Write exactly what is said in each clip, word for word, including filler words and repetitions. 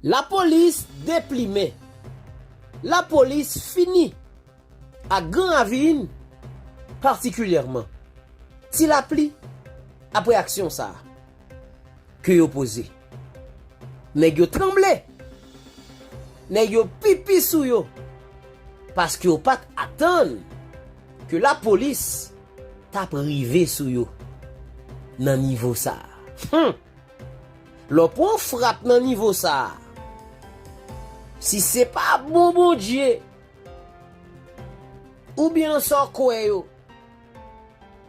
Lapolis deplimen. Lapolis fini ak Gran Ravin patikilyèman. Ti Lapli, apre aksyon sa a ke yo poze, nèg yo tranble. Nèg yo pipi sou yo. Paske yo pa t atann ke lapolis t ap rive sou yo nan nivo sa a. Hmm. Lè w pran frap nan nivo sa a, si se pa bon Bondye, oubyen nan sa w kwè yo,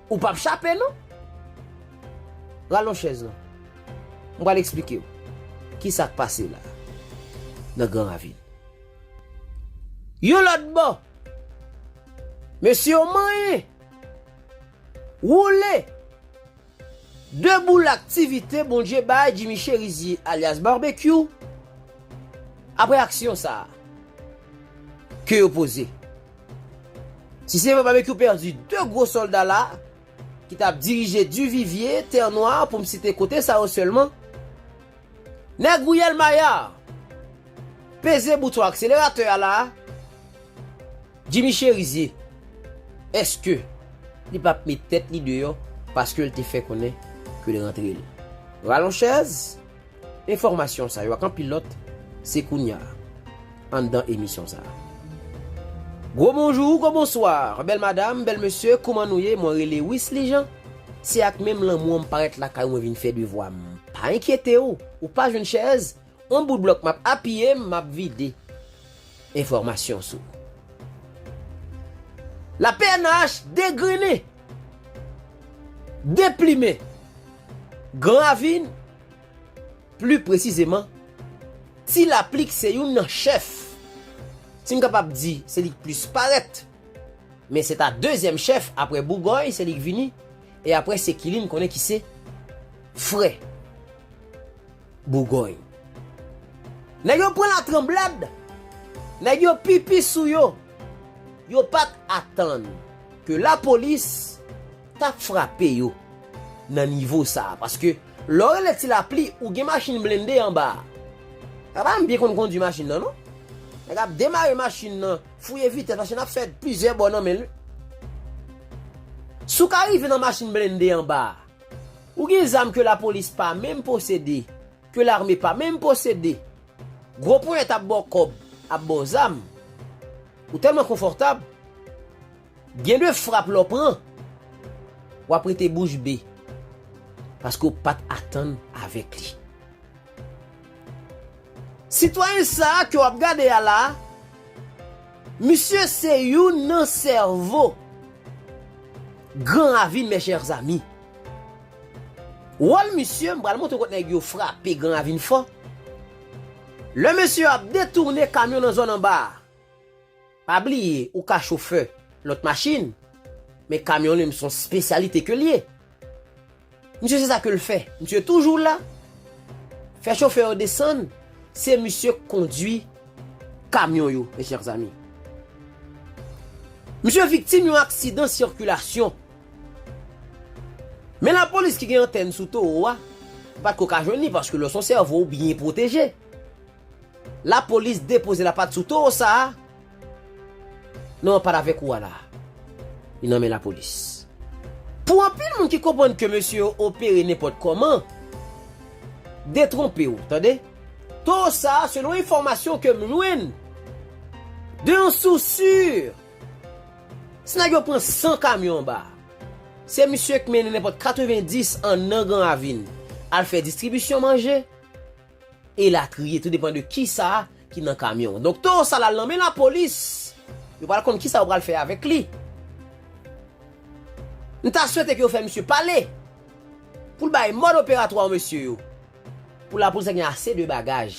ou p ap chape non. Rale yon chèz non. M pral eksplike w kisa k pase la nan Gran Ravin. Yon lòt bò, mesye yo manyen, woule, de boul aktivite Bondye bay Jimmy Cherizier alyas Barbecue apre aksyon sa a ke yo poze. Si se vre, Barbecue pèdi de gwo sòlda la ki t ap dirije Duvivier, Tè Nwa, pou m site kote sa yo sèlman. Nèg Riyèl Maya peze bouton akseleratè a la a. Jimmy Cherizier, èske li p ap met tèt li deyò paske l te fè konnen ke l rantre l? Rale yon chèz, enfòmasyon sa yo ak anpil lòt, se kounye a, anndan emisyon sa a. Gwo bonjou, gwo bonswa, bèl madanm, bèl mesye, kouman nou ye? Mwen rele Wisly Jean. Se ak menm lanmou an m parèt lakay ou, mwen vin fè devwa m. Pa enkyete w, ou pa jwenn chèz, yon bout blòk m ap apiye, m ap vide enfòmasyon sou. La P N H degrennen, deplimen Gran Ravin, pli presizeman, Ti Lapli ki se youn nan chèf. Si m kapab di, se li k plis parèt. Men se ta dezyèm chèf apre Bougòy, se li k vini. E apre se Kilin konnen ki se frè Bougòy. Nèg yo pran latranblad. Nèg yo pipi sou yo. Yo pa t atann ke lapolis t ap frape yo nan nivo sa a. Paske lè w rele Ti Lapli, ou gen machin blende anba a. Papa m byen konn kondui machin nan, non. Nèg ap demare machin nan, fouye vitès, machin ap fè plizyè bò nan men l. Si w ka rive nan machin blende anba a, ou gen zam ke lapolis pa menm posede, ke lame pa menm posede. Gwo ponyèt ap ba w kòb, ap ba w zam. Ou tèlman konfòtab, gen de frap lè w pran, w ap rete bouch be. Paske w pa t atann avèk li. Sitwayen sa a ke w ap gade a la, misye se youn nan sèvo Gran Ravin, mes chers amis. Wòl misye, m pral montre w kot nèg yo frape Gran Ravin fò. Lè mesye yo ap detounen kamyon nan zòn anba a, pa bliye, ou ka chofè lòt machin, men kamyon li menm se yon espesyalite ke l ye. Misye se sa ke l fè. Misye toujou la. Fè chofè yo desann. Se misye k kondui kamyon yo, mes chers amis. Misye viktim yon aksidan sikilasyon. Men lapolis ki gen antèn sou towo a, pa t ko ka jwenn li paske lè w se yon sèvo ou byen pwoteje. Lapolis depoze lapat sou towo sa a. Non, pa t avèk ou a la. Li nan men lapolis. Pou anpil moun ki konprann ke mesye yo opere nenpòt kòman, detwonpe w, tande. Towo sa a, selon enfòmasyon ke m jwenn de yon sous si, si nèg yo pran san kamyon anba, se misye k mennen nenpòt katrevenndis an nan Gran Ravin al fè distribisyon manje, elatriye, tou depann de kisa ki nan kamyon. Donk, towo sa la nan men lapolis. Yo pral konn kisa yo pral fè avèk li. M ta swete ke yo fè misye pale pou l bay mòd operatwa mesye yo. Pou lapolis la gen ase de bagaj.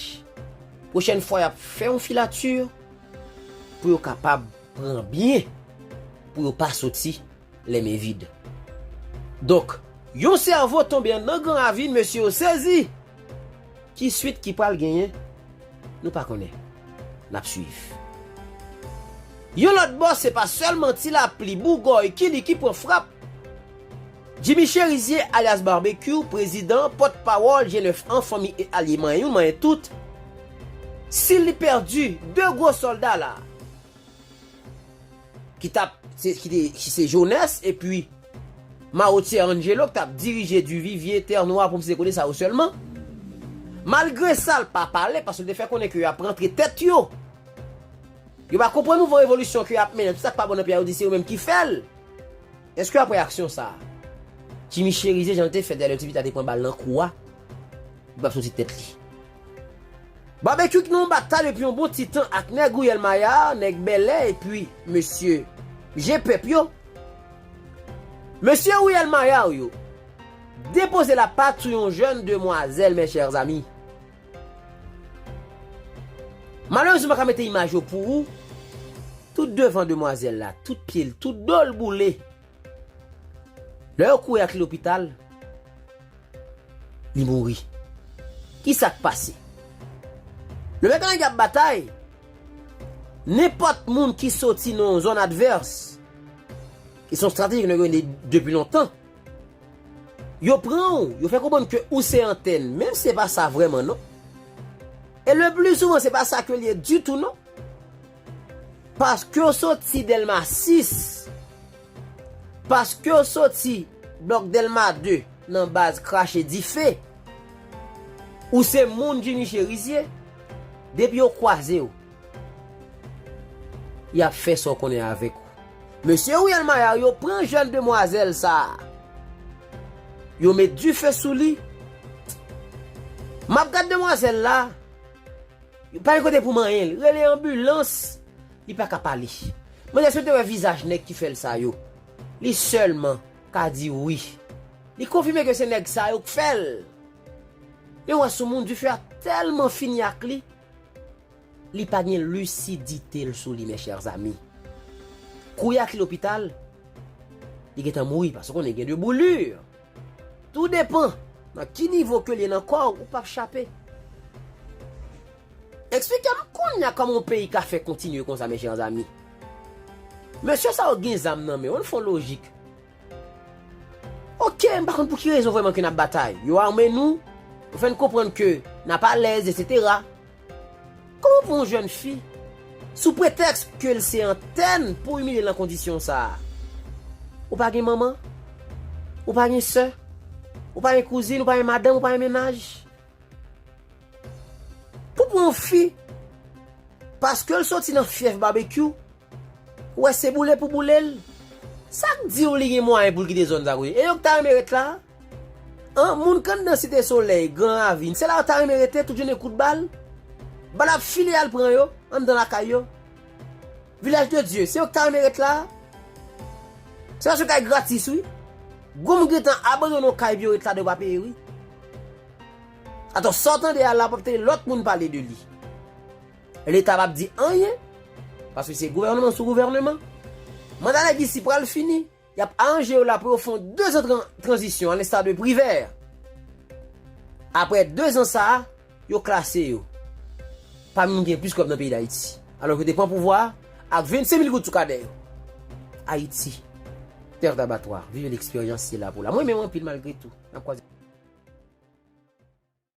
Pwochèn fwa, y ap fè yon filati pou yo kapab pran byen, pou yo pa soti lè men vid. Donk, yon sèvo tonbe anndan Gran Ravin, mesye yo sezi. Ki swit ki pral genyen? Nou pa konnen. N ap swiv. Yon lòt bò, se pa sèlman Ti Lapli, Bougòy, Kili ki pran frap. Jimmy Cherizier, alyas Barbecue, prezidan, pòtpawòl G nèf an, fanmi e alye manyen youn, manyen tout, Si li pèdi de gwo sòlda la, ki t ap, se, ki te, ki se Jones epi Mawotyè Angelo ki t ap dirije Divivye, Tènwa, Pwomsye, kote sa yo sèlman. Malgre sa, l pa pale, paske l te fè konnen ke y ap rantre tèt yo. Yo pa konprann nouvo revolisyon ke y ap mennen. Tout sa k pa bon nan peyi a, yo di se yo menm ki fè l. Èske w ap wè aksyon sa a? Jimmy Chérizier, jan l te fè Daniel Ti Pita te pran bal nan kou a, li p ap soti tèt li. Babekyou ki nan yon batay depi yon bon ti tan ak nèg Riyèl Mayar, nèg bèlè epi mesye je pèp yo. Mesye Riyèl Mayar yo depoze lapat sou yon jèn demwazèl, mes chers amis. Malerezman, m pa ka mete imaj yo pou ou. Tout devan demwazèl la, tout pye l, tout do l boule. Lè yo kouri ak li lopital, li mouri. Kisa k pase? Lè yo wè nèg ap batay, nenpòt moun ki soti nan yon zòn advès, ki se yon estrateji ke nèg yo gen depi lontan, yo pran w, yo fè konprann ke ou se antèn, menm si se pa sa vrèman non. E le pli souvan, se pa sa ke l ye ditou non. Paske w soti Dèlma sis, paske w soti blòk Dèlma de nan baz Krache Dife, ou se moun Jimmy Chérizier, depi yo kwaze w, y ap fè sa w konnen avèk ou. Mesye Riyèl Mayar yo pran jèn demwazèl sa a. Yo met dife sou li. M ap gad demwazèl la. Yo pa gen kote pou manyen l. Rele anbilans. Li pa ka pale. Manzè, si w te wè vizaj nèg ki fè l sa yo, li sèlman ka di wi. Li konfime ke se nèg sa yo k fè l. Men w wè sou moun, dife a tèlman fini ak li. Li pa gen lisidite l sou li, mes chers amis. Kouri ak li lopital, li gentan mouri, paske w konnen gen de boulure. Tou depan nan ki nivo ke l ye nan kò w, ou p ap chape. Eksplike m kounye a kòman yon peyi ka fè kontinye konsa, mes chers amis. Mesye sa yo gen zam nan men yo, ann fè yon lojik. Oke, m pa konn pou ki rezon vrèman ke n ap batay. Yo ame nou, yo fè n konprann ke n ap alèz, etsetera. Kòman pou yon jèn fi, sou pretèks ke l se antèn, pou imilye l nan kondisyon sa a? Ou pa gen manman? Ou pa gen sè? Ou pa gen kouzin? Ou pa gen madanm? Ou pa gen mennaj? Pou, pou yon fi, paske l soti nan fyèf Babekyou, ou wè se boule pou boule l. Sa k di w li gen mwayen pou l kite zòn sa kote? E yo k ta renmen ret la? An, moun k anndan Site Solèy, Gran Ravin, se la yo ta renmen rete, tout jounen kout bal? Bal ap file al pran yo, anndan lakay yo. Vilaj de Dye, se yo k ta renmen ret la? Se paske kay gratis, wi. Gwo moun gentan abandone yon kay pou yo ret ladan, yo pa peye, wi. Atò, sa w tande a la, p ap tande lòt moun pale de li. Leta p ap di anyen, paske se gouvènman sou gouvènman. Manda nèg isi pral fini, y ap aranje yo la pou yo fè yon dezan tran-, tranzisyon, alensta de Privè. Apre dezan sa a, yo klase yo pami moun ki gen plis kòb nan peyi Dayiti. Alò ke yo te pran pouvwa a ak vennsenk mil goud sou kadè yo. Ayiti, tè dabatwa, viv leksperyans, se la pou la. Mwen renmen w anpil malgre tou. N ap kwaze.